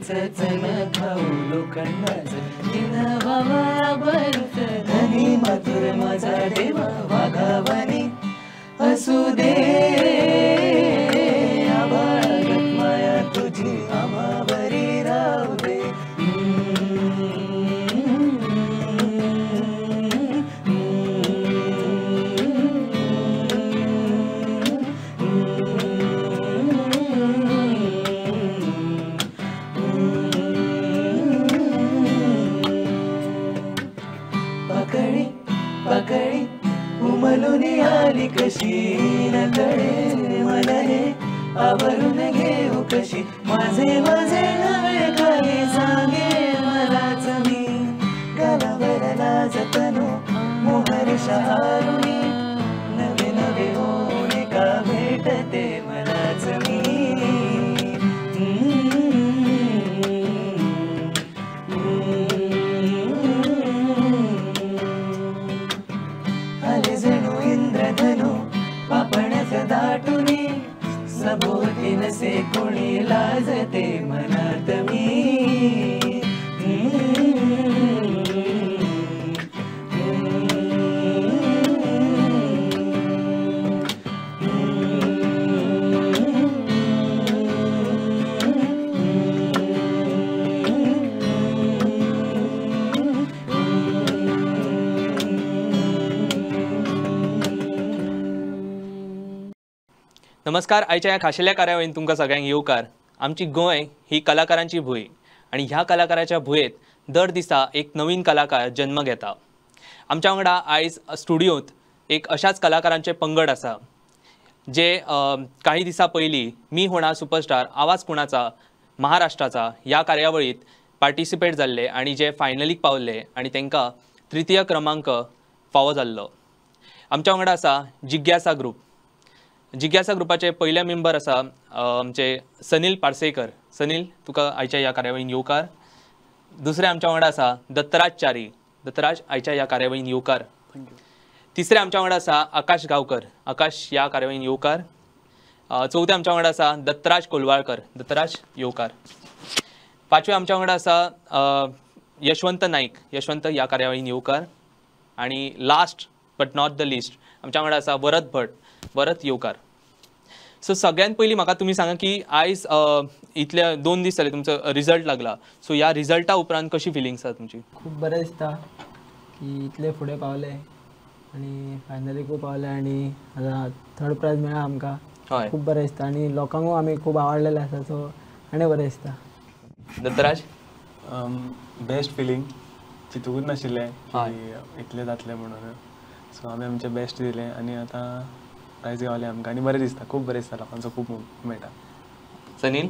चण खाऊ लोखंडाचं दिन व्हावा बळच धनी माथुर माझा देवा वाघावनी असू दे आभाळगत माया तुझी आम्हावरी राहू दे. पकडी पकडी उमलून आली कशी न कळे मला हे आवरून घेऊ कशी माझे माझे नवे काही सांगे मलाच मी गलावर लाजतनो मोहर शहारुनी नवे नवे होणे का भेटते मलाच मी. आले जणू इंद्रधनु पापण्याच दाटुनी सभोवती नसे कोणी लाजते मनात मी. नमस्कार. आयच्या ह्या खाशेल्या कार्यावळीन तुमकां सगळ्यांक येवकार. आमची गोंय ही कलाकारांची भूंय आनी ह्या कलाकाराच्या भुंयेत दर दिसा एक नवीन कलाकार जन्म घेता. आमच्या वांगडा आयज स्टुडियोंत एक अशाच कलाकारांचे पंगड आसा जे काही दिसां पयलीं मी होणार सुपरस्टार आवाज कुणाचा महाराष्ट्राचा ह्या कार्यावळीत पार्टिसिपेट जाल्ले आनी जे फायनलीक पावल्ले आनी तांकां तृतीय क्रमांक फावो जाल्लो. आमच्या वांगडा आसा जिज्ञासा ग्रुप. जिज्ञासा ग्रुपाचे पयले मेंबर आसा आमचे सनील पार्सेकर. सनील, तुका आयच्या ह्या कार्यावळीन येवकार. दुसरे आमच्या वांगडा आसा दत्तराज च्यारी. दत्तराज, आयच्या ह्या कार्यावळीन येवकार. तिसरे आमच्या वांगडा आसा आकाश गांवकर. आकाश, ह्या कार्यावळीन येवकार. चवथे आमच्या वांगडा आसा दत्तराज कोलवाळकर. दत्तराज, येवकार. पांचवे आमच्या वांगडा आसा यशवंत नाईक. यशवंत, ह्या कार्यावळीन येवकार. आनी last but not the least आमच्या वांगडा आसा वरद भट. वरद, येवकार. सो सगळ्यात पयलीं म्हाका तुमी सांगा की आयज इतले 2 दीस जाले तुमचो रिजल्ट लागला, सो ह्या रिजल्टा उपरांत कशी फिलिंग्स आसा तुमची? खूब बरें दिसता की इतले फुडें पावले आनी फायनलीकूय पावले आनी आतां थर्ड प्रायज मेळ्ळा आमकां. हय, खूब बरें दिसता आनी लोकांकूय आमी खूब आवडलेले आसा, सो आनी बरें दिसता. दत्तराज? बेस्ट फिलींग, चिंतूकूच नाशिल्लें की इतलें जातलें म्हणून. सो आमी आमचें बेस्ट दिलें आनी आतां प्रायज गावलें आमकां आनी बरें दिसता, खूब बरें दिसता, लोकांचो खूब मेळटा. सनील?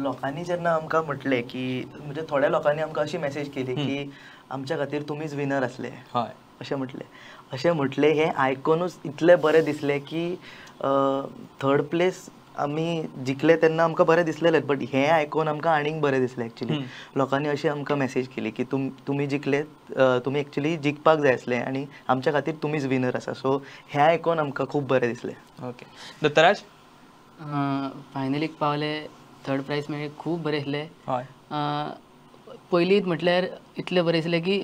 लोकांनी जेन्ना आमकां म्हटलें की म्हणजे थोड्या लोकांनी आमकां अशी मॅसेज केली की आमच्या खातीर तुमीच विनर आसले अशें म्हटलें. अशें म्हटलें हें आयकुनूच इतलें बरें दिसलें की थर्ड प्लेस आमी जिखले तेन्ना आमकां बरें दिसलेलें, बट हें आयकून आमकां आनीक बरें दिसलें. एक्चुली लोकांनी अशी आमकां मॅसेज केली की तुमी जिखले, तुमी एक्चुली जिखपाक जाय आसलें आनी आमच्या खातीर तुमीच विनर आसा. सो हें आयकून आमकां खूब बरें दिसलें. ओके. दत्तराज? फायनलीक पावले, थर्ड प्रायज मेळ्ळें, खूब बरें दिसलें. पयलींच म्हटल्यार इतलें बरें दिसलें की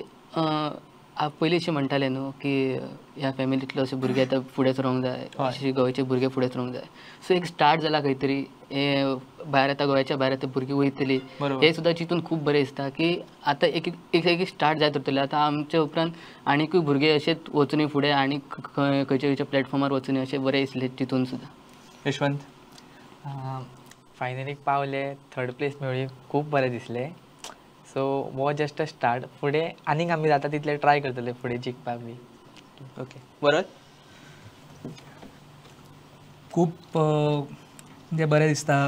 पयलीं अशें म्हणटाले न्हू की ह्या फॅमिलींतलो अशे भुरगे आतां फुडें सरोंक जाय, अशे गोंयचे भुरगे फुडें सरोंक जाय. सो एक स्टार्ट जाला खंय तरी, हे भायर आतां गोंयाच्या भायर आतां भुरगीं वयतलीं, हें सुद्दां चिंतून खूब बरें दिसता की आतां एक एक स्टार्ट जायत उरतलें. आतां आमच्या उपरांत आनीकूय भुरगे अशेच वचुनी फुडें आनी खंय खंयच्या खंयच्या प्लॅटफॉर्मार वचुनी अशें बरें दिसलें चिंतून सुद्दां. यशवंत? फायनलीक पावले, थर्ड प्लेस मेळ्ळी, खूब बरें दिसलें. सो वो जस्ट अ स्टार्ट, फुडें आनीक आमी जाता तितले ट्राय करतले फुडें जिखपाक बी. ओके. वरद? खूब म्हणजे बरें दिसता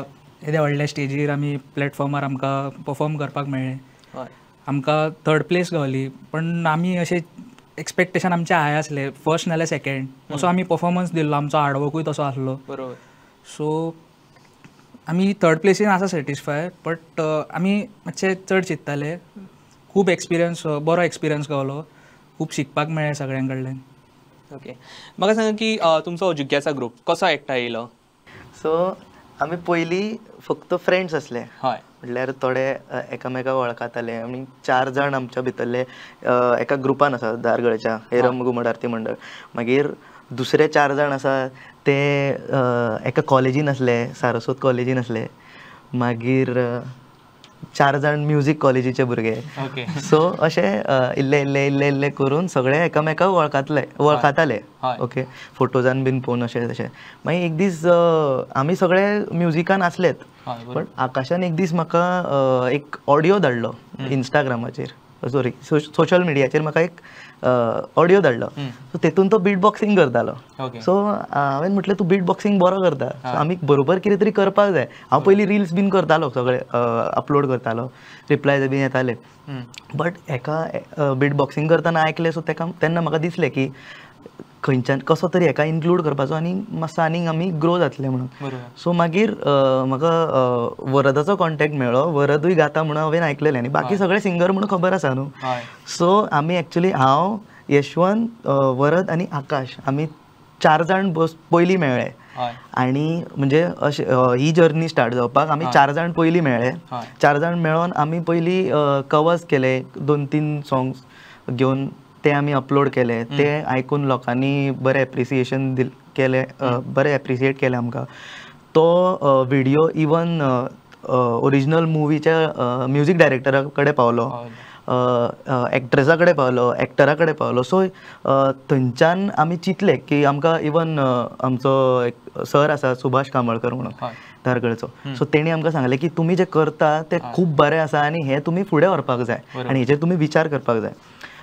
येद्या व्हडल्या स्टेजीर आमी प्लॅटफॉर्मार आमकां परफॉर्म करपाक मेळ्ळें. आमकां थर्ड प्लेस गावली, पण आमी अशें एक्सपेक्टेशन आमचें हाय आसलें, फर्स्ट नाल्यार सेकेंड असो आमी परफॉर्मन्स दिल्लो, आमचो हार्डवर्कूय तसो आसलो. बरोबर. सो आमी थर्ड प्लेसीन आसा सॅटिस्फाय, बट आमी मातशे चड चिंत्ताले. खूब एक्सपिरियन्स, बरो एक्सपिरियन्स गावलो, खूब शिकपाक मेळ्ळें सगळ्यां कडल्यान. ओके. म्हाका सांगा की तुमचो जिज्ञासा ग्रुप कसो एकठांय येयलो? सो आमी पयलीं फक्त फ्रेंड्स आसले. हय. म्हणल्यार थोडे एकामेका वळखताले. आमी 4 जाण आमच्या भितरले एका ग्रुपान आसा धारगळच्या हेरंब घुमट आरती मंडळ. मागीर दुसरे 4 जाण आसा ते एका कॉलेजीन आसले, सारस्वत कॉलेजीन आसले. मागीर 4 जाण म्युजीक कॉलेजीचे भुरगे. सो अशें इल्ले इल्ले इल्ले इल्ले करून सगळे एकामेकाक वळखताले. ओके, फोटोजान बीन पळोवन अशें तशें. मागीर एक दीस आमी सगळे म्युजिकान आसलेत, पण आकाशान एक दीस म्हाका एक ऑडियो धाडलो इंस्टाग्रामाचेर, सॉरी सोशल मिडियाचेर म्हाका एक ऑडियो धाडलो. सो तेतून तो बीट बॉक्सिंग करतालो. सो हांवें म्हटलें तूं बीट बॉक्सिंग बरो करता, सो आमी बरोबर कितें तरी करपाक जाय. हांव पयलीं रिल्स बीन करतालो, सगळे अपलोड करतालो, रिप्लायज बीन येताले. बट एका बीट बॉक्सिंग करतना आयकलें, सो तेका तेन्ना म्हाका दिसलें की खंयच्यान कसो तरी हेका इन्क्लूड करपाचो आनी मातसो आनीक आमी ग्रो जातले म्हणून. सो मागीर म्हाका वरदाचो कॉन्टेक्ट मेळ्ळो. वरदूय गाता म्हणून हांवें आयकलेलें आनी बाकी सगळे सिंगर म्हणून खबर आसा न्हू. सो आमी एक्चुली हांव, यशवंत, वरद आनी आकाश आमी 4 जाण पयलीं मेळ्ळे. आनी म्हणजे अशें ही जर्नी स्टार्ट जावपाक आमी 4 जाण पयलीं मेळ्ळे. 4 जाण मेळोन आमी पयलीं कवर्स केले, 2-3 सॉंग्स घेवन ते आमी अपलोड केले. ते आयकून लोकांनी बरें एप्रिसिएशन केलें, बरें एप्रिसिएट केलें आमकां. तो व्हिडियो इवन ओरिजिनल मुवीच्या म्युजीक डायरेक्टरा कडेन पावलो, एक्ट्रेसा कडेन पावलो, एक्टरा कडेन पावलो. सो थंयच्यान आमी चिंतलें की आमकां इवन आमचो एक सर आसा सुभाष कांबळकर म्हणून धारगळचो, सो तेणी आमकां सांगलें की तुमी जें करता तें खूब बरें आसा आनी हें तुमी फुडें व्हरपाक जाय आनी हेचेर तुमी विचार करपाक जाय.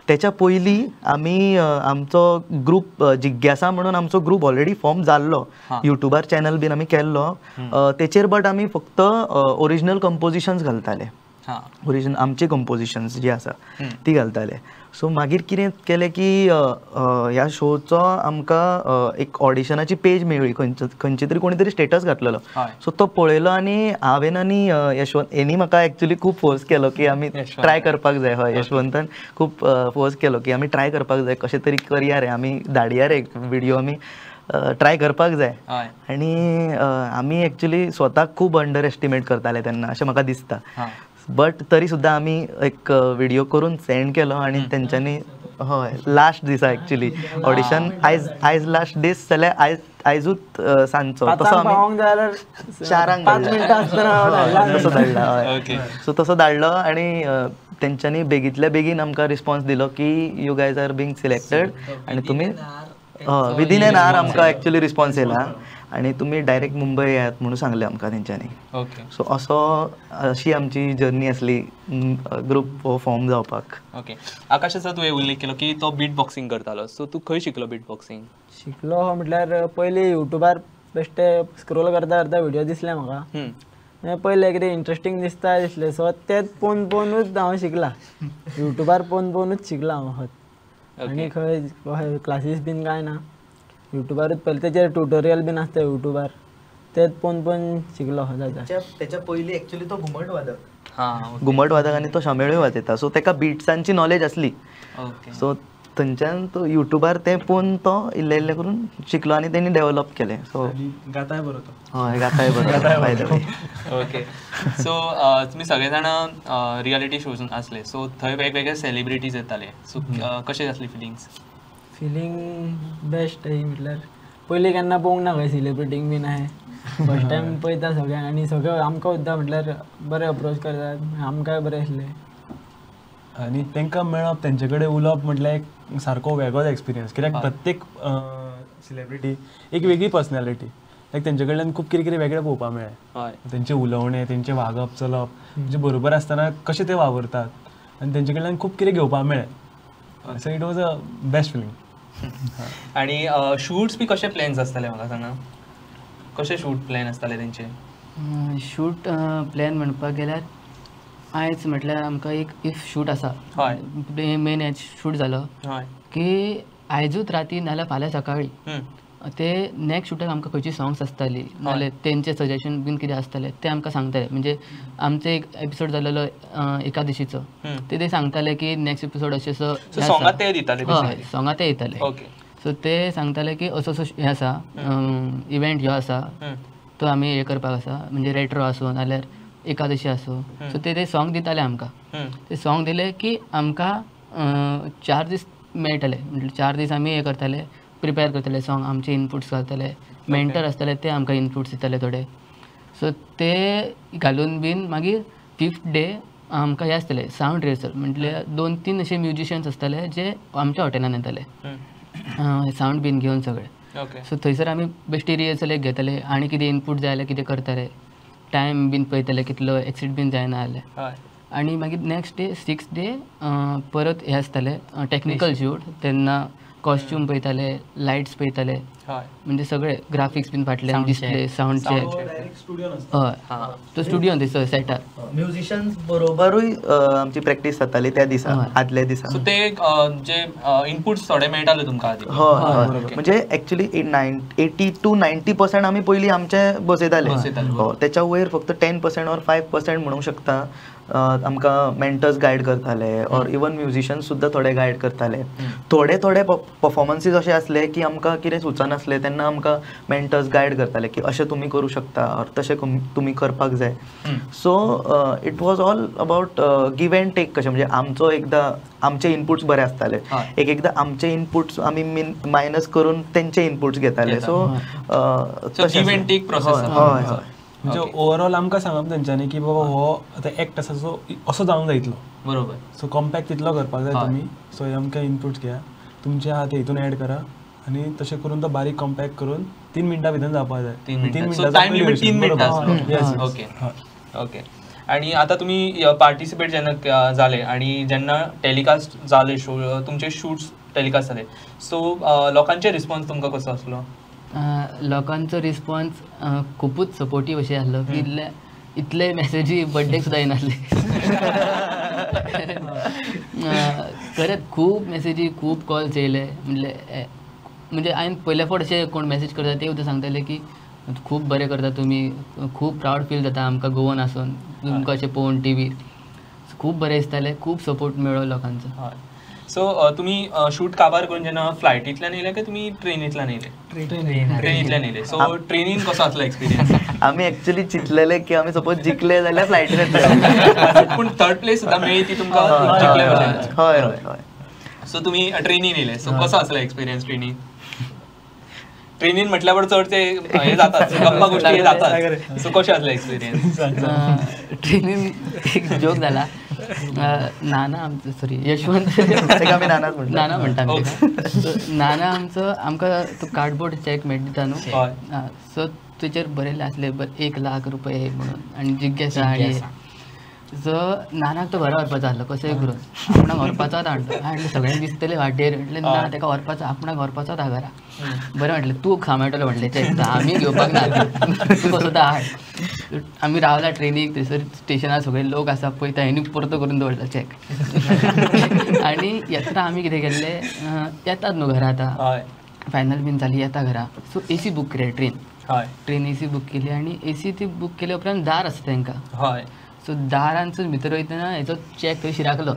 त्याच्या पयलीं आमी आमचो ग्रूप जिज्ञासा म्हणून आमचो ग्रूप ऑलरेडी फॉर्म जाल्लो, युट्यूबार चॅनल बीन आमी केल्लो तेचेर, बट आमी फक्त ओरिजिनल कंपोजिशन्स घालताले, ओरिजिनल आमची कंपोजिशन्स जी आसा ती घालताले. सो मागीर कितें केलें की ह्या शोचो आमकां एक ऑडिशनाची पेज मेळ्ळी, खंयची तरी कोणी तरी स्टेटस घातलेलो. सो तो पळयलो आनी हांवें आनी यशवंत हेणी म्हाका एक्चुली खूब फोर्स केलो की आमी ट्राय करपाक जाय. हय, यशवंतान खूब फोर्स केलो की आमी ट्राय करपाक जाय, कशें तरी करया रे, आमी धाडया रे व्हिडियो, आमी ट्राय करपाक जाय. आनी आमी एक्चुली स्वताक खूब अंडर एस्टिमेट करताले तेन्ना अशें म्हाका दिसता. बट तरी सुद्दां आमी एक व्हिडियो करून सेंड केलो आनी तेंच्यांनी हय लास्ट दिसा एक्चुली ऑडिशन आयज आयज लास्ट दीस जाल्यार आयज आयजूच सांजचो तसो आमी 4 धाडला, तसो धाडला. हय, सो तसो धाडलो आनी तेंच्यांनी बेगींतल्या बेगीन आमकां रिस्पॉन्स दिलो की you guys are being selected आनी तुमी विदीन एन our आमकां एक्चुली रिस्पॉन्स येयला आनी तुमी डायरेक्ट मुंबय येयात म्हणून सांगलें आमकां तेंच्यांनी. ओके, सो असो अशी आमची जर्नी आसली ग्रूप हो फॉर्म जावपाक. ओके, आकाशाचो तुवें उल्लेख केलो की तो बीट बॉक्सिंग करतालो, सो तूं खंय शिकलो बीट बॉक्सिंग? शिकलो म्हटल्यार पयलीं युट्यूबार बेश्टे स्क्रोल करता करता व्हिडियो दिसले म्हाका, पयलें कितें इंट्रस्टींग दिसता दिसलें, सो तें पळोवन पळोवनूच हांव शिकला, युट्यूबार पळोवन पळोवनूच शिकला हांव. आनी खंय क्लासीस बीन कांय ना, युट्यूबारूच पयलें तेचेर ट्युटोरियल बीन आसता युट्यूबार, तेच पळोवन पळोवन शिकलो. जाता तेच्या पयलीं एक्चुली तो घुमट वादक, घुमट वादक आनी तो शामेळूय वाजयता, सो तेका बिट्सांची नॉलेज आसली. सो थंयच्यान तो युट्यूबार तें पळोवन तो इल्लें इल्लें करून शिकलो आनी तेणी डेवलप केलें. सो गाताय बरो तो, हय गाताय बरो. ओके, सो तुमी सगळे जाणां रियलिटी शोज आसले, सो थंय वेगवेगळे सेलिब्रिटीज येताले, सो कशें आसली फिलिंग्स? फिलींग बेस्ट ही म्हटल्यार पयलीं केन्ना पळोवंक ना खंय सेलिब्रिटींक बीन अशें, फर्स्ट टायम पळयता सगळ्यांक आनी सगळे आमकां सुद्दां म्हटल्यार बरें अप्रोच करतात, आमकांय बरें दिसलें. आनी तांकां मेळप, तेंचे कडेन उलोवप म्हटल्यार एक सारको वेगळोच एक्सपिरियन्स, कित्याक प्रत्येक सेलिब्रिटी एक वेगळी पर्सनॅलिटी, लायक तेंचे कडल्यान खूब कितें कितें वेगळें पळोवपाक मेळ्ळें. तेंचें उलोवणें, तेंचें वागप चलप, म्हणजे बरोबर आसतना कशें ते वावरतात आनी तेंचे कडल्यान खूब कितें घेवपाक मेळ्ळें. So it was a best feeling. आनी शूट्स बी कशे प्लॅन्स आसताले म्हाका सांगा, कशे शूट प्लॅन आसताले तेंचे? शूट प्लॅन म्हणपाक गेल्यार आयज म्हटल्यार आमकां एक if shoot आसा, मेन शूट जालो की आयजूच राती नाल्यार फाल्यां सकाळी ते नेक्स्ट शूटाक आमकां खंयची सॉंग्स आसताली नाल्यार तेंचे सजेशन बीन कितें आसतालें तें आमकां सांगताले. म्हणजे आमचो एक एपिसोड जालेलो एकादशीचो, ते सांगताले की नेक्स्ट एपिसोड अशें असो, सॉंगां ते दिताले, हय सॉंगां ते दिताले. सो ते सांगताले की असो असो हें आसा इव्हेंट ह्यो आसा तो आमी हें करपाक आसा, म्हणजे रेट्रो आसूं नाल्यार एकादशी आसूं सो ते सॉंग दिताले आमकां. ते सॉंग दिले की आमकां 4 दीस मेळटाले, म्हटल्यार 4 दीस आमी हें करताले, प्रिपेर करताले सॉंग, आमचे इनपुट्स घालताले, मेंटर आसताले ते आमकां इनपुट्स दिताले थोडे. सो ते घालून बीन मागीर 5th day आमकां हें आसतलें सावंड रिहर्सल, म्हटल्यार 2-3 अशे म्युजिशियन्स आसताले जे आमच्या हॉटेलान येताले सावंड बीन घेवन सगळे. सो थंयसर आमी बेश्टी रिहर्सल एक घेताले आनी कितें इनपूट जाय जाल्यार कितें करताले, टायम बीन पळयताले कितलो एक्सीड बीन जायना जाल्यार. आनी मागीर नेक्स्ट डे 6th day परत हें आसतालें टॅक्निकल शूट, तेन्ना कॉस्ट्यूम पळयताले, लायट्स पळयताले, म्हणजे सगळे ग्राफिक्स बीन फाटल्यान डिस्प्ले, सावंड चॅक. हय तो स्टुडियो थंयसर सेटार म्युजिशियन्स बरोबरूय आमची प्रॅक्टीस जाताली त्या दिसा, आदल्या दिसा. सो ते जे इनपुट्स थोडे मेळटाले तुमकां आदी? हय हय, म्हणजे एक्चुली 80 to 90% आमी पयलीं आमचे बसयताले, तेच्या वयर फक्त 10% ऑर 5% म्हणूंक शकता आमकां मेंटर्स गायड करताले ऑर इवन म्युजिशियन्स सुद्दां थोडे गायड करताले. थोडे थोडे परफॉर्मन्सीज अशे आसले की आमकां कितें सुचनासलें तेन्ना आमकां मेंटर्स गायड करताले की अशें तुमी करूं शकता ऑर तशें तुमी करपाक जाय. So it was all about give and take कशें, म्हणजे आमचो एकदां आमचे इनपुट्स बरे आसताले, एक एकदां आमचे इनपुट्स आमी मायनस करून तेंचे इनपुट्स घेताले. So give and take process. हय हय, म्हणजे ओवरऑल आमकां सांगप तेंच्यांनी की बाबा हो आतां एक्ट आसा जो असो जावंक जाय इतलो, बरोबर. सो कॉम्पॅक्ट तितलो करपाक जाय तुमी, सो हे आमकां इनपुट्स घेया, तुमचे आहा ते हितून एड करा आनी तशें करून तो बारीक कॉम्पॅक्ट करून 3 मिनटां भितर जावपाक जाय. 3 मिनटां. Okay okay. आनी आतां तुमी पार्टिसिपेट जेन्ना जाले आनी जेन्ना टेलिकास्ट जाले शो, तुमचे शूट्स टेलिकास्ट जाले, सो लोकांचे रिस्पॉन्स तुमकां कसो आसलो? लोकांचो रिस्पॉन्स खुबूच सपोर्टीव अशें आसलो की इतले मॅसेजी बड्डेक सुद्दां येनासले. खरेंच खूब मॅसेजी, खूब कॉल्स येयले. म्हणजे हांवें पयले फावट अशें कोण मॅसेज करता ते सुद्दां सांगताले की खूब बरें करता तुमी, खूब प्रावड फील जाता आमकां गोवन आसून तुमकां अशें पळोवन टीव्हीर, खूब बरें दिसतालें, खूब सपोर्ट मेळ्ळो लोकांचो. सो तुमी शूट काबार करून जेन्ना फ्लायटींतल्यान येयले काय तुमी ट्रेनींतल्यान येयले? ट्रेनींतल्यान येयले. सो ट्रेनीन कसो आसलो एक्सपिरियन्स? आमी एक्चुअली चिंतलेले की आमी सपोज जिखले जाल्यार फ्लायटीन येतले, पूण 3rd place सुद्दां मेळ्ळी ती तुमकां जिखले भशेन. हय हय हय. सो तुमी ट्रेनीन येयले, सो कसो आसलो एक्सपिरियन्स ट्रेनीन? ट्रेनीन म्हटल्यावर चड ते हे जातात, गप्पा गोष्टी जातात, सो कशें आसलें एक्सपिरियन्स? ट्रेनीन एक जोक जाला, नाना आमचो, सॉरी यशवंत, नाना म्हणटा, नाना आमचो आमकां तो कार्डबोर्ड चॅक मेळटा दिता न्हू, सो तेचेर बरयल्लें आसलें 1 लाख रुपये म्हणून आनी जिज्ञासा. आनी सो नानाक तो घरा व्हरपाचो आसलो कसोय करून, आपणाक व्हरपाचोच हाडलो. हांवें सगळ्यांक दिसतलें वाटेर, म्हटलें ना तेका व्हरपाचो, आपणाक व्हरपाचोच हा घरा. बरें म्हटलें तूं सांबाळटलो म्हटलें चॅक, आमी घेवपाक ना, तूं कसो तो हाड. आमी रावला ट्रेनीक, थंयसर स्टेशनार सगळे लोक आसा पळयता, हेणी परतो करून दवरला चॅक. आनी येतना आमी कितें केल्लें, येतात न्हू घरा आतां फायनल बीन जाली, येता घरा, सो एसी बूक केली ट्रेन. ट्रेन एसी बूक केली आनी एसी ती बूक केल्या उपरांत दार आसता तेंकां, सो दारांतसून भितर वयतना हेचो चॅक थंय शिराकलो,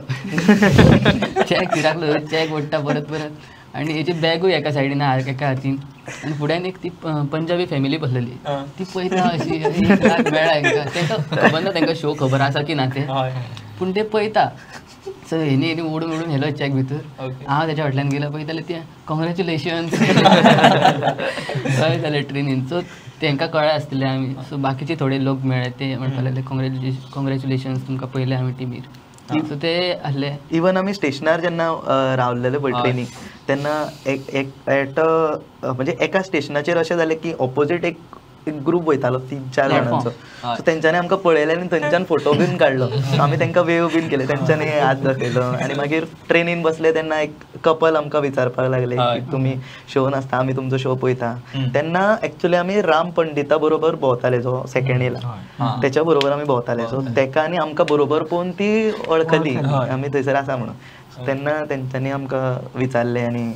चॅक शिराकलो, चॅक ओडटा परत परत. आनी हेची बॅगूय एका सायडीन आहा एका हातीन, आनी फुड्यान एक ती पंजाबी फॅमिली बसलेली, ती पळयता अशी 1 लाख मेळ्ळा हेंकां, तेंकां खबर ना तेंकां शो खबर आसा की ना तें, पूण ते पळयता. सो हेणी हेणी ओडून ओडून हेलो चॅक भितर, हांव तेच्या फाटल्यान गेलो, पळयताले ते कॉंग्रेच्युलेशन्स हय जालें ट्रेनीन. सो तेंकां कळ्ळें आसतलें आमी, सो बाकीचे थोडे लोक मेळ्ळे ते म्हणपाक लागले कॉंग्रेच्युलेशन्स तुमकां पयलें आमी टिमीर. सो ते आसले. इवन आमी स्टेशनार जेन्ना रावलेले पळय ट्रेनीक तेन्ना एक एट म्हणजे एका स्टेशनाचेर अशें जालें की ऑपोजीट एक ग्रूप वयतालो 3-4 जाणांचो, सो तेंच्यांनी आमकां पळयलें आनी थंयच्यान फोटो बीन काडलो, आमी तेंकां वेव बीन केले, तेंच्यांनी हात दाखयलो. आनी मागीर ट्रेनीन बसले तेन्ना एक कपल आमकां विचारपाक लागले की तुमी शो नासता, आमी तुमचो शो पळयता. तेन्ना एक्चुअली आमी राम पंडिता बरोबर भोंवताले, जो सेकेंड येयला तेच्या बरोबर आमी भोंवताले, सो तेका आनी आमकां बरोबर पळोवन ती वळखली आमी थंयसर आसा म्हणून. तेन्ना तेंच्यांनी आमकां विचारलें आनी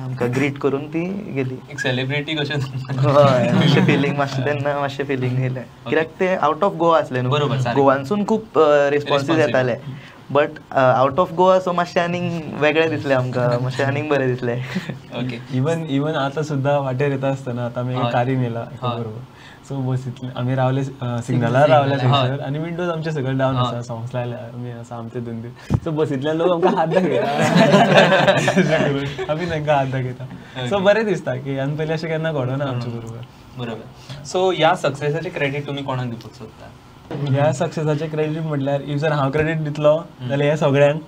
आमकां ग्रीट करून ती गेली. एक सेलिब्रिटी कशें, हय मातशें फिलींग, मातशें तेन्ना मातशें फिलींग येयलें, कित्याक ते आवट ऑफ गोवा आसले न्हू, गोवानसून खूब रिस्पॉन्सीस येताले, But out of Goa so मातशें आनीक वेगळें दिसलें आमकां, मातशें आनीक बरें दिसलें. ओके. इवन इवन आतां सुद्दां वाटेर येता आसतना आतां आमी कारीन येयला एका बरोबर, सो बसींतले आमी रावले सिग्नलार रावले थंयसर आनी विंडोज आमचे सगळे डावन आसा, सॉंग्स लायले आमी आसा आमचे धुंदीर. सो बसींतल्यान लोक आमकां हात दाखयता, आमी तांकां हात दाखयता. सो बरें दिसता की आनी पयलीं अशें केन्ना घडोना आमचे बरोबर. बरोबर. सो ह्या सक्सेसाचें क्रेडीट तुमी कोणाक दिवपाक सोदता? ह्या सक्सेसाचें क्रेडीट म्हटल्यार if जर हांव क्रेडीट दितलो जाल्यार हे सगळ्यांक.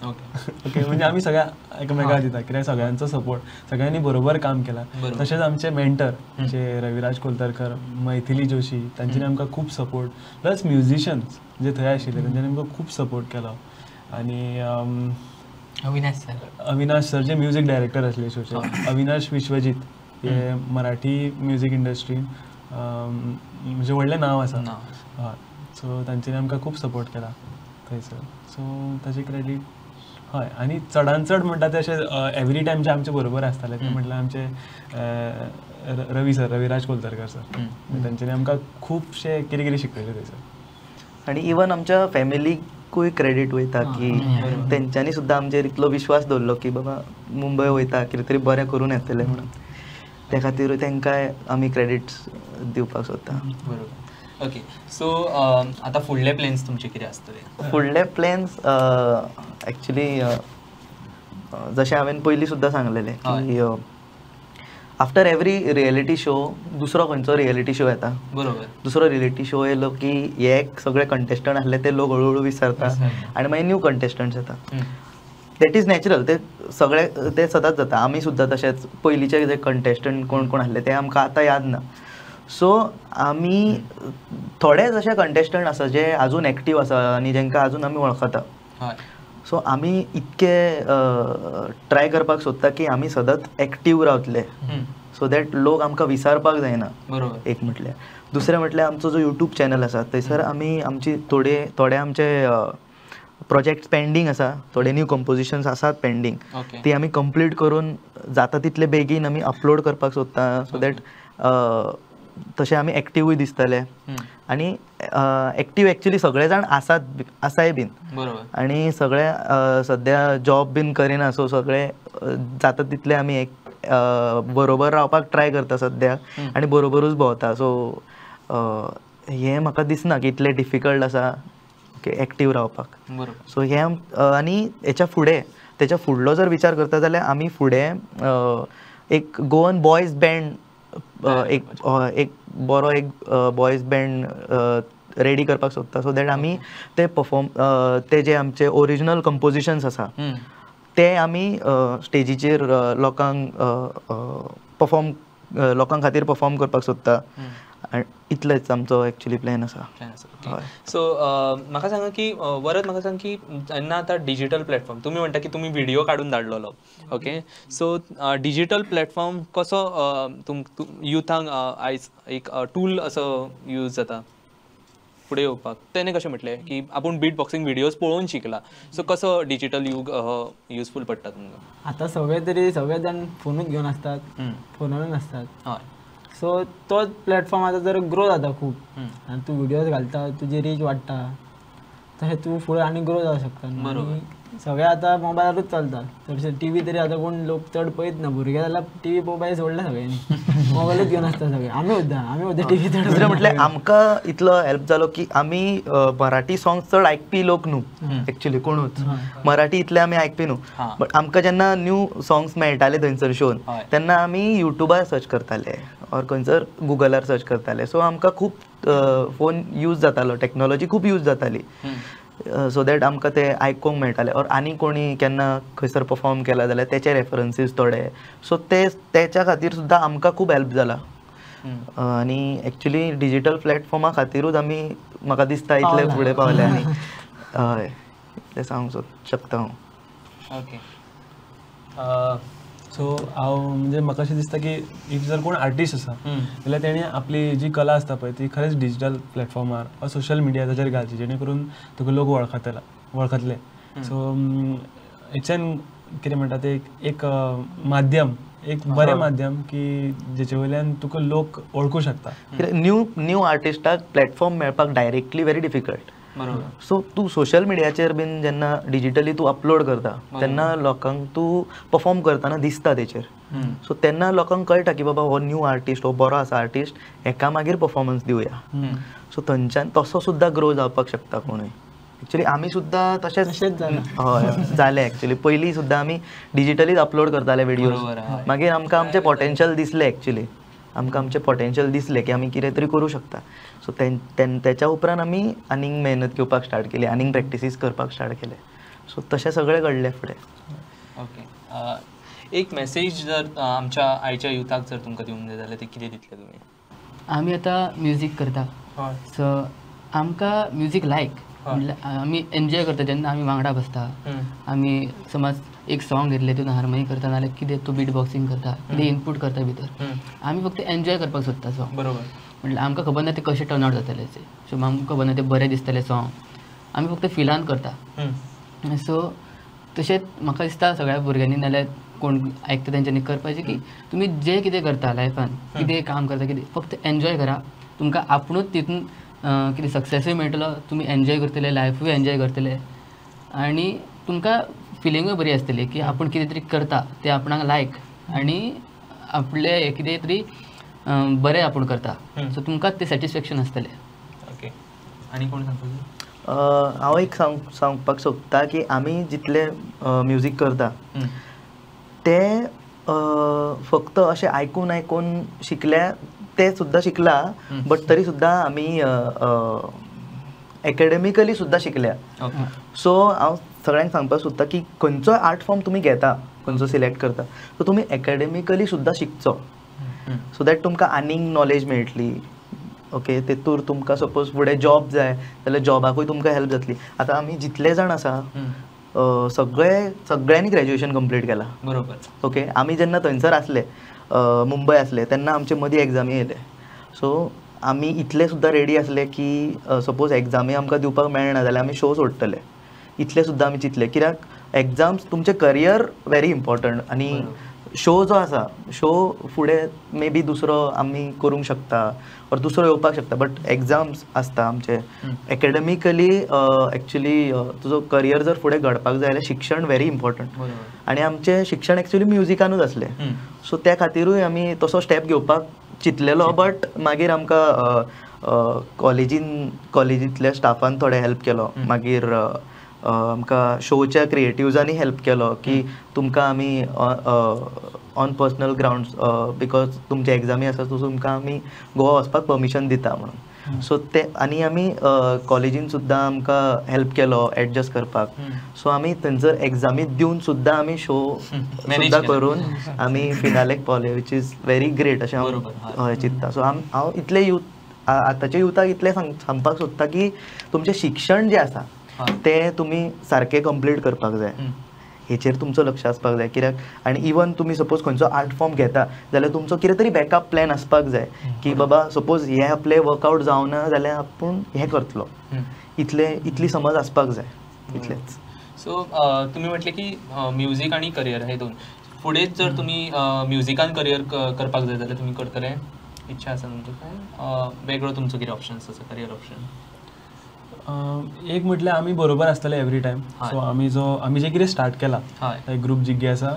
ओके, म्हणजे आमी सगळ्या एकामेकाक दिता कित्याक सगळ्यांचो सपोर्ट, सगळ्यांनी बरोबर काम केलां. तशेंच आमचे मेंटर जे रविराज कोलतरकर, मैथिली जोशी, तांच्यांनी आमकां खूब सपोर्ट, प्लस म्युजिशन्स जे थंय आशिल्ले तांच्यांनी आमकां खूब सपोर्ट केलो. आनी अविनाश सर, अविनाश सर जे म्युजीक डायरेक्टर आसले शोचे, अविनाश विश्वजीत हे मराठी म्युजीक इंडस्ट्रीन म्हणजे व्हडलें नांव आसा. हय, सो तांच्यांनी आमकां खूब सपोर्ट केला थंयसर. सो ताचें क्रेडीट हय. आनी चडान चड म्हणटा ते अशें एवरी टायम जे आमचे बरोबर आसताले ते म्हटल्यार आमचे रवी सर, रविराज कोलतरकर सर, तांच्यांनी आमकां खुबशें कितें कितें शिकयलें थंयसर. आनी इवन आमच्या फॅमिलीकूय क्रेडीट वयता की तेंच्यांनी सुद्दां आमचेर इतलो विश्वास दवरलो की बाबा मुंबय वयता कितें तरी बरें करून येतलें म्हणून, त्या खातीर तांकांय आमी क्रेडिट्स दिवपाक सोदता. बरोबर. ओके. सो आतां फुडले प्लॅन्स तुमचे कितें आसतले? फुडले प्लॅन्स एक्चुली जशें हांवें पयलीं सुद्दां सांगलेलें की आफ्टर एवरी रियलिटी शो दुसरो खंयचो रियलिटी शो येता. बरोबर. दुसरो रियलिटी शो येयलो की हे सगळे कंटेस्टंट आसले ते लोक हळू हळू विसरता आनी मागीर न्यू कंटेस्टंट्स येता. That is natural, ते सगळे ते सदांच जाता. आमी सुद्दां तशेंच पयलींचे जे कंटेस्टंट कोण कोण आसले ते आमकां आतां याद ना. सो आमी थोडेच अशे कंटेस्टंट आसा जे आजून एक्टीव आसा आनी जेंकां आजून आमी वळखता. सो आमी इतके ट्राय करपाक सोदता की आमी सदांच एक्टीव रावतले सो that लोक आमकां विसारपाक जायना. बरोबर. एक म्हटल्यार. दुसरें म्हटल्यार आमचो जो यूट्यूब चॅनल आसा थंयसर आमी आमची थोडे थोडे आमचे प्रोजेक्ट्स पेंडींग आसा, थोडे न्यू कंपोजिशन्स आसात पेंडींग, ती आमी कंप्लीट करून जाता तितले बेगीन आमी अपलोड करपाक सोदता सो that तशें आमी एक्टिवूय दिसतले. आनी एक्टीव एक्चुली सगळे जाण आसात, आसाय बीन. आनी सगळे सद्या जॉब बीन करिना, सो सगळे जाता तितले आमी एक बरोबर रावपाक ट्राय करता सद्या आनी बरोबरूच भोंवता. सो हें म्हाका दिसना की इतलें डिफिकल्ट आसा एक्टीव रावपाक. सो हें आनी हेच्या फुडें तेच्या फुडलो जर विचार करता जाल्यार आमी फुडें एक गोवन बॉयज बँड, एक एक बरो एक बॉयज बँड रेडी करपाक सोदता सो that आमी ते परफॉर्म, ते जे आमचे ओरिजिनल कंपोजिशन्स आसा ते आमी स्टेजीचेर लोकांक परफॉर्म, लोकां खातीर परफॉर्म करपाक सोदता. इतलेच आमचो एक्चुअली प्लॅन आसा. सो म्हाका सांगा की वरद, म्हाका सांग की जेन्ना आतां डिजिटल प्लॅटफॉर्म तुमी म्हणटा की तुमी व्हिडियो काडून धाडलेलो, ओके, सो डिजिटल प्लॅटफॉर्म कसो युथांक आयज एक टूल असो यूज जाता फुडें येवपाक, तेणें कशें म्हटलें की आपूण बीट बॉक्सिंग व्हिडियोज पळोवन शिकला, सो कसो डिजिटल युग युजफूल पडटा तुमकां? आतां सगळे तरी सगळे जाण फोनूच घेवन आसतात, फोनारूच आसतात. हय. सो तोच प्लॅटफॉर्म आतां जर ग्रो जाता खूब आनी तूं व्हिडियोज घालता, तुजी रीच वाडटा, तशें तूं फुडें आनी ग्रो जावंक शकता. बरोबर. सगळें आतां मोबायलारूच चलता, चडशे टी व्ही तरी आतां कोण लोक चड पळयत ना, भुरगे जाल्यार टी व्ही पळोवपाक सोडला सगळ्यांनी, मोबायलूच घेवन आसता सगळे. आमी सुद्दां, आमी सुद्दां टी व्ही चड. दुसरें म्हटल्यार आमकां इतलो हेल्प जालो की आमी मराठी सॉंग्स चड आयकपी लोक न्हू, एक्चुअली कोणूच मराठी इतले आमी आयकपी न्हू, बट आमकां जेन्ना न्यू सॉंग्स मेळटाले थंयसर शोन तेन्ना आमी युट्यूबार सर्च करताले ऑर खंयसर गुगलार सर्च करताले. सो आमकां खूब फोन यूज जातालो, टॅक्नोलॉजी खूब यूज जाताली सो that आमकां ते आयकूंक मेळटाले. ऑर आनी कोणी केन्ना खंयसर परफॉर्म केला जाल्यार तेचे रेफरन्सीस थोडे, सो ते तेच्या खातीर सुद्दां आमकां खूब हेल्प जाला. आनी एक्चुअली डिजिटल प्लॅटफॉर्मा खातीरूच आमी म्हाका दिसता इतले फुडें पावले. आनी हय, इतलें सांगूंक शकता हांव. ओके. सो हांव म्हणजे म्हाका अशें दिसता की if जर कोण आर्टिस्ट आसा जाल्यार तेणें आपली जी कला आसता पळय ती खरेंच डिजिटल प्लॅटफॉर्मार वा सोशल मिडिया ताचेर घालची, जेणे करून तुका लोक वळखतले. सो it's an कितें म्हणटा ते एक माध्यम, एक बरें माध्यम की जेचे वयल्यान तुका लोक वळखूं शकता. न्यू न्यू आर्टिस्टाक प्लॅटफॉर्म मेळपाक डायरेक्टली व्हेरी डिफिकल्ट. बरोबर. सो तूं सोशल मिडियाचेर बीन जेन्ना डिजिटली तूं अपलोड करता तेन्ना लोकांक तूं परफॉर्म करतना दिसता तेचेर. सो तेन्ना लोकांक कळटा की बाबा हो न्यू आर्टिस्ट, हो बरो आसा आर्टिस्ट, हेका मागीर परफॉर्मन्स दिवया. सो थंयच्यान तसो सुद्दां ग्रो जावपाक शकता कोणूय. एक्चुअली आमी सुद्दां तशेंच हय जालें. एक्चुअली पयलीं सुद्दां आमी डिजिटलीच अपलोड करताले व्हिडियोज, मागीर आमकां आमचें पोटेन्शियल दिसलें. एक्चुअली आमकां आमचें पोटेन्शियल दिसलें की आमी कितें तरी करूं शकता. सो तेच्या उपरांत आमी आनीक मेहनत घेवपाक स्टार्ट केली, आनीक प्रॅक्टिसीस करपाक स्टार्ट केले. सो तशें सगळें घडलें फुडें. ओके, एक मेसेज जर आमच्या आयच्या युथाक जर तुमकां दिवंक जाय जाल्यार ते कितें दितले तुमी? आमी आतां म्युजीक करता, सो आमकां म्युजीक लायक म्हणल्यार आमी एन्जॉय करता जेन्ना आमी वांगडा बसता. आमी समज एक सॉंग घेतलें तितून हार्मोनी करता नाल्यार कितें तूं बीट बॉक्सिंग करता, कितें इनपूट करता भितर, आमी फक्त एन्जॉय करपाक सोदता सॉंग. बरोबर. म्हणल्यार आमकां खबर ना तें कशें टर्न आवट जातलें, सो आमकां खबर ना तें बरें दिसतलें सॉंग, आमी फक्त फिलान करता. सो तशेंच म्हाका दिसता सगळ्या भुरग्यांनी नाल्यार कोण आयकता तेंच्यांनी करपाचें की तुमी जें कितें करता लायफान, कितें काम करता, कितें फक्त एन्जॉय करा. तुमकां आपुणूच तितून कितें सक्सेसूय मेळटलो, तुमी एन्जॉय करतले, लायफूय एन्जॉय करतले आनी तुमकां फिलिंगूय बरी आसतली की आपूण कितें तरी करता तें आपणाक लायक आनी आपलें कितें तरी बरें आपूण करता. सो तुमकां तें सॅटिस्फॅक्शन आसतलें. ओके, आनी कोण सांगता? हांव एक सांगपाक सोदता की आमी जितलें म्युजीक करता तें फक्त अशें आयकून आयकून शिकल्या ते सुद्दां शिकला, बट तरी सुद्दां आमी एकेडमिकली सुद्दां शिकल्या. सो हांव सगळ्यांक सांगपाक सोदता की खंयचोय आर्ट फॉर्म तुमी घेता, खंयचो सिलेक्ट करता, सो तुमी एकेडमिकली सुद्दां शिकचो, सो that तुमकां आनीक नॉलेज मेळटली. ओके, तेतूर तुमकां सपोज फुडें जॉब जाय जाल्यार जॉबाकूय तुमकां हेल्प जातली. आतां आमी जितले जाण आसा सगळे सगळ्यांनी ग्रॅज्युएशन कंप्लीट केलां. बरोबर. ओके, आमी जेन्ना थंयसर आसले, मुंबय आसले, तेन्ना आमचे मदीं एग्जामी येयले. सो आमी इतले सुद्दां रेडी आसले की सपोज एग्जामी आमकां दिवपाक मेळना जाल्यार आमी शो सोडटले, इतले सुद्दां आमी चिंतले. कित्याक एग्जाम्स तुमचें करियर व्हेरी इम्पॉर्टंट आनी शो जो आसा शो फुडें मे बी दुसरो आमी करूंक शकता ऑर दुसरो येवपाक शकता, बट एग्जाम्स आसता आमचे. एकेडमिकली एक्चुली तुजो करियर जर फुडें घडपाक जाय जाल्यार शिक्षण व्हेरी इम्पॉर्टंट. आनी आमचें शिक्षण एक्चुली म्युजिकानूच आसलें, सो त्या खातीरूय आमी तसो स्टेप घेवपाक चिंतलेलो. बट मागीर आमकां कॉलेजींतल्या स्टाफान थोडे हेल्प केलो, मागीर आमकां शोच्या क्रिएटिव्जांनी हेल्प केलो की तुमकां आमी ऑन पर्सनल ग्रावंड्स because तुमचे एग्जामी आसा सो तुमकां आमी गोवा वचपाक परमिशन दिता म्हणून. सो ते आनी आमी कॉलेजीन सुद्दां आमकां हेल्प केलो एडजस्ट करपाक. सो आमी थंयसर एग्जामी दिवन सुद्दां आमी शो सुद्दां करून आमी फिनालेक पावले, which is very great अशें हांव चिंत्ता. सो हांव इतले यूथ आतांच्या युथाक इतलें सांगपाक सोदता की तुमचें शिक्षण जें आसा तें तुमी सारकें कंप्लीट करपाक जाय, हेचेर तुमचो लक्ष आसपाक जाय. कित्याक आनी इवन तुमी सपोज खंयचो आर्ट फॉर्म घेता जाल्यार तुमचो कितें तरी बॅकअप प्लॅन आसपाक जाय की बाबा सपोज हें आपलें वर्कआवट जावना जाल्यार आपूण हें करतलो, इतले इतली समज आसपाक जाय, इतलेंच. सो तुमी म्हटलें की म्युजीक आनी करियर हे दोन फुडें जर तुमी म्युजिकान करियर करपाक जाय जाल्यार तुमी करतले, इच्छा आसा तुमची काय वेगळो तुमचो कितें ऑप्शन्स आसा करियर ऑप्शन? एक म्हटल्यार आमी बरोबर आसतले एवरी टायम. सो आमी जो आमी जे कितें स्टार्ट केला लायक ग्रूप जिज्ञासा,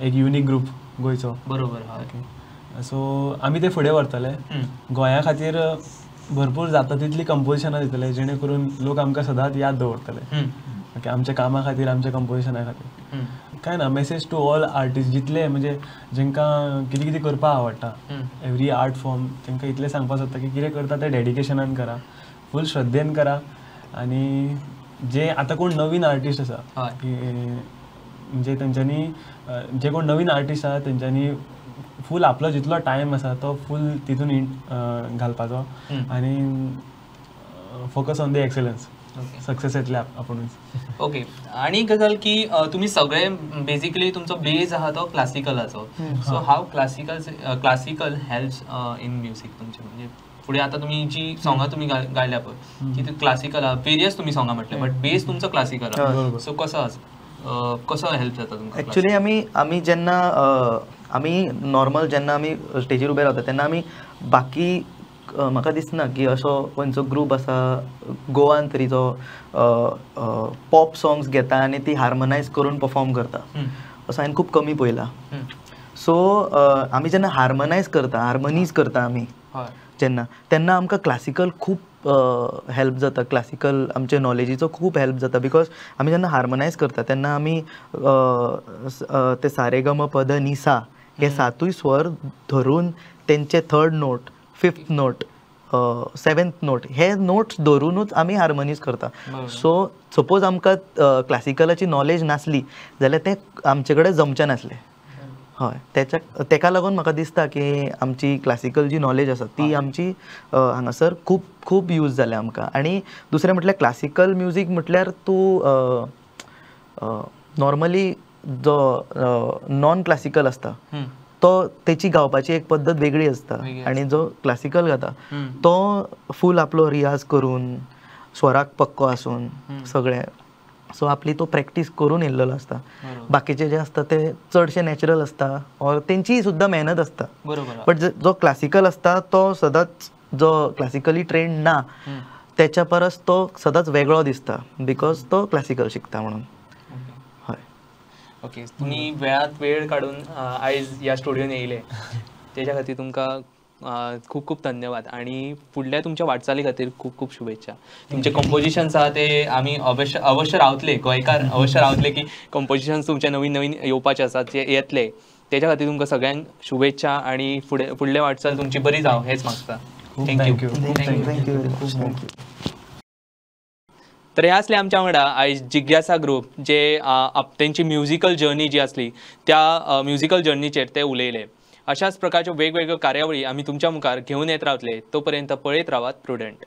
एक युनीक ग्रूप गोंयचो. बरोबर. हय. सो आमी ते फुडें व्हरतले, गोंया खातीर भरपूर जाता तितली कंपोजिशनां दितले जेणे करून लोक आमकां सदांच याद दवरतले. ओके, आमच्या कामा खातीर, आमच्या कंपोजिशना खातीर. कांय ना, मेसेज टू ऑल आर्टिस्ट जितले म्हणजे जेंकां कितें कितें करपाक आवडटा एवरी आर्ट फॉर्म, तेंकां इतलें सांगपाक सोदता की कितें करता तें डेडिकेशनान करा, फूल श्रद्धेन करा. आनी जे आतां कोण नवीन आर्टिस्ट आसा की म्हणजे तेंच्यांनी जे कोण नवीन आर्टिस्ट आसा तेंच्यांनी फूल आपलो जितलो टायम आसा तो फूल तितून घालपाचो आनी focus on the excellence, success येतले आपुणूच. ओके, आनी एक गजाल की तुमी सगळे बेसिकली तुमचो बेज आहा तो क्लासिकलाचो. So how classical helps in music तुमचें? म्हणजे फुडें आतां तुमी जी सोंगां तुमी गायल्या पळय की ती क्लासिकल आहा, वेरियस तुमी सोंगां म्हटलें बट बेज तुमचो क्लासिकल आहा, सो कसो आसा, कसो हेल्प जाता तुमकां? एक्चुली आमी जेन्ना आमी नॉर्मल जेन्ना आमी स्टेजीर उबे रावता तेन्ना आमी बाकी म्हाका दिसना की असो खंयचो ग्रूप आसा गोवान तरी जो पॉप सॉंग्स घेता आनी ती हार्मोनायज करून परफॉर्म करता, असो हांवें खूब कमी पळयला. सो आमी जेन्ना हार्मोनायज करता, हार्मोनीज करता आमी जेन्ना, तेन्ना आमकां क्लासिकल खूब हेल्प जाता, क्लासिकल आमचे नॉलेजीचो खूब हेल्प जाता. Because आमी जेन्ना हार्मोनायज करता तेन्ना आमी ते सारे ग म प ध नि सा हे सातूय स्वर धरून तेंचे third note, fifth note, seventh note हे नोट्स धरुनूच आमी हार्मोनीज करता. सो सपोज आमकां क्लासिकलाची नॉलेज नासली जाल्यार तें आमचे कडेन जमचें नासलें. हय, तेका लागून म्हाका दिसता की आमची क्लासिकल जी नॉलेज आसा ती आमची हांगासर खूब खूब यूज जाल्या आमकां. आनी दुसरें म्हटल्यार क्लासिकल म्युजीक म्हटल्यार तूं नॉर्मली जो नॉन क्लासिकल आसता तो तेची गावपाची एक पद्दत वेगळी आसता आनी जो क्लासिकल गाता तो फूल आपलो रियाज करून स्वराक पक्को आसून सगळें, सो आपली तो प्रॅक्टीस करून येयल्लो आसता. बाकीचे जे आसता ते चडशे नॅचरल आसता ऑर तेंची सुद्दां मेहनत आसता. बट जो क्लासिकल आसता तो सदांच जो क्लासिकली ट्रेंड ना तेच्या परस तो सदांच वेगळो दिसता because तो क्लासिकल शिकता म्हणून. हय, ओके, तुमी वेळात वेळ काडून आयज ह्या स्टुडियोन येयले तेच्या खातीर तुमकां खूब खूब धन्यवाद आनी फुडल्या तुमच्या वाटचाली खातीर खूब खूब शुभेच्छा. तुमचे कंपोजिशन्स आहा ते आमी अवश्य अवश्य रावतले, गोंयकार अवश्य रावतले की कंपोजिशन्स तुमचे नवीन नवीन येवपाचे आसात, जे येतले तेच्या खातीर तुमकां सगळ्यांक शुभेच्छा आनी फुडें फुडले वाटचाल तुमची बरी जावं हेच मागता. Thank you. Thank you. तर हे आसले आमच्या वांगडा आयज जिज्ञासा ग्रूप जे तेंची म्युजिकल जर्नी जी आसली त्या म्युजिकल जर्नीचेर ते उलयले. अशाच प्रकारच्यो वेगवेगळ्यो कार्यावळी आमी तुमच्या मुखार घेवन येत रावतले. तो पर्यंत पळयत रावात प्रुडंट.